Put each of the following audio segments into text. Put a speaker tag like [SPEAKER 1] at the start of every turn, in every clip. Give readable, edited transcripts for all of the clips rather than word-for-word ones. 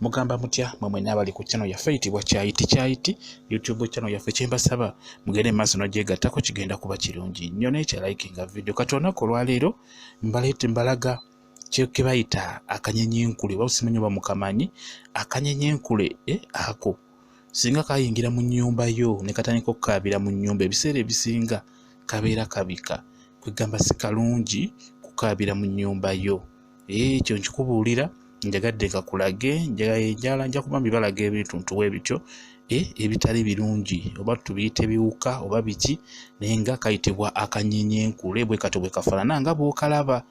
[SPEAKER 1] Mugamba mutya mwe mwenna abali ku channel yaffe eyitibwa Kyayiti Kyayiti YouTube channel yaffe? Kyembasaba mugende maaso nogyegattako, kigenda kuba kirungi nnyo. Naye kyalikinga video. Kati olunaku olwaleero mbaleete mbalaga kyebayita akanyenyenkule, oba simanyi oba mukamanyi akanyenyenkule. Ako singa kayingira mu nnyumba yo ne katandika okukaabira mu nnyumba, ebiseera ebisinga kabeera kabika. Kwegamba si kalungi kukaabira mu nnyumba yo. Ekyo nkikubuulira, njagadde nkakulage. Njala nja kuba mbibalaga ebintu ntuwe bityo ebitali birungi, oba tubiyite biwuka oba biki, naye nga kayitibwa akanyenyenkule. Bwe katyo bwe kafaanana nga bw'okalaba.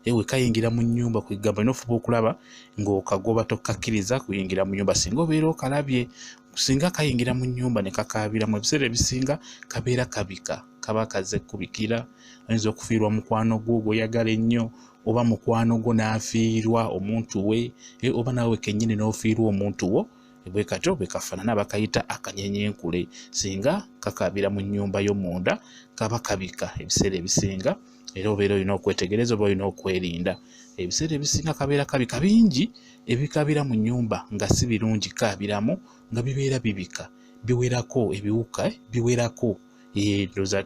[SPEAKER 1] Ewe kayingira mu nnyumba, kwegamba olina ofuba okulaba ng'okagoba, tokkakkiriza kuyingira mu nnyumba singa obeera okalabye. Singa kayingira mu nnyumba ne kakaabiramu, ebiseera ebisinga kabeera kabika, kaba kaze kubikira. Oyinza okufiirwa mukwano gwo gw'oyagala ennyo, oba mukwano gwo n'afiirwa omuntu we, oba naawe kennyini n'ofiirwa omuntu wo. Bwe katyo bwe kafaanana, bakayita akanyenyenkule. Singa kakaabira mu nnyumba yo munda, kaba kabika ebiseera ebisinga, era obeera olina okwetegereza oba olina okwerinda. Ebiseera ebisinga kabeera kabika. Bingi ebikabira mu nnyumba nga si birungi kaabiramu, nga bibeera bibika, biwerako ebiwuka, biwerako. Ndowooza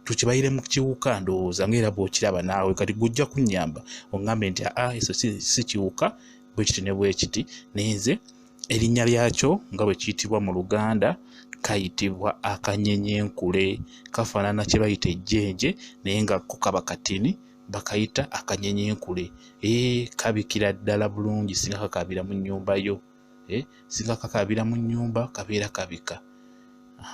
[SPEAKER 1] tukibayire mu kiwuka, ndowooza ngaera bw'okiraba naawe. Kati gujja kunnyamba oŋŋambe nti aa, eso si kiwuka, bwe kiti ne bwe kiti. Naye nze erinnya lyakyo nga bwe kiyitibwa mu Luganda, kayitibwa akanyenyenkule. Kafaanana kye bayita ejjenje, naye nga ko kaba katini, bakayita akanyenyenkule. Kabikira ddala bulungi singa kakaabira mu nnyumba yo. Singa kakaabira mu nnyumba, kabeera kabika.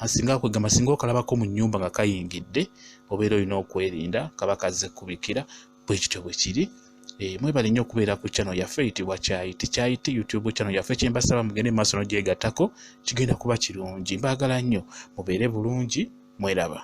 [SPEAKER 1] Singa kwegamba singa okalabako mu nnyumba nga kayingidde, obeera olina okwerinda, kaba kazze kubikira. Bwe kityo bwe kiri. Mwebale nnyo okubeera ku channel yaffe eyitibwa Kyayiti Kyayiti YouTube channel yaffe. Kyembasaba mugende maaso n'ogyegattako, kigenda kuba kirungi. Mbaagala nnyo, mubeere bulungi, mweraba.